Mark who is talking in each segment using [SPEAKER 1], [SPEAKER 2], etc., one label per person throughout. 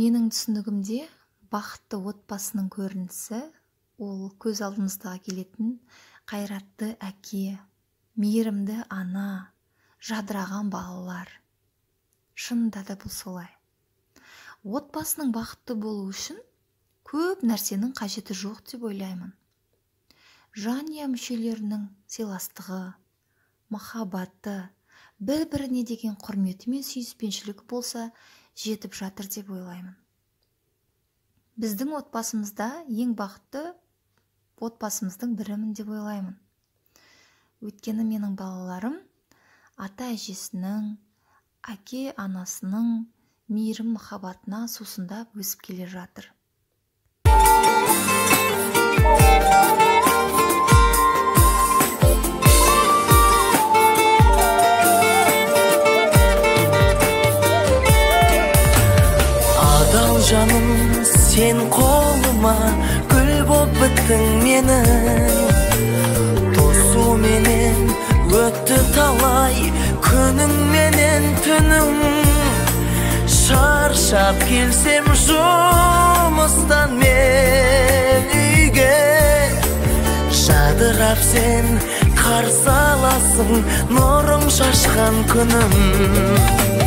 [SPEAKER 1] Менің түсінігімде бақытты отбасының көрінісі ол көз алдымызға келетін қайратты әке, мейірімді ана, жадыраған балалар. Шынында да бұл солай. Отбасының бақытты болу үшін көп нәрсенің қажеті жоқ деп ойлаймын. Жанұя мүшелерінің сыйластығы, махаббаты, бір-біріне деген құрметі мен сүйіспеншілігі болса жетіп жатыр деп ойлаймын. Біздің отбасымызда ең бақытты отбасымыздың бірімін деп ойлаймын. Өйткені менің балаларым ата әжесінің, әке анасының мейірім махаббатына сусындап өсіп келе жатыр.
[SPEAKER 2] Адал жаным, сен қолыма гүл боп біттің менің. Тосуменен өтті талай күнің менен түнің. Шаршап келсем жұмыстан мен үйге, жадырап сен қарсы аласың нұрың шашқан күнім.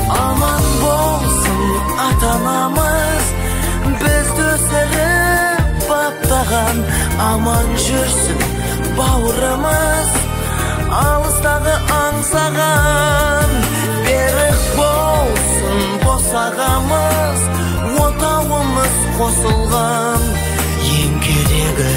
[SPEAKER 2] Аман болсын ата-анамыз, бізді өсіріп баптаған. Аман жүрсін бауырымыз, алыстағы аңсаған. Берік болсын босағамыз, отауымыз қосылған. Ең керегі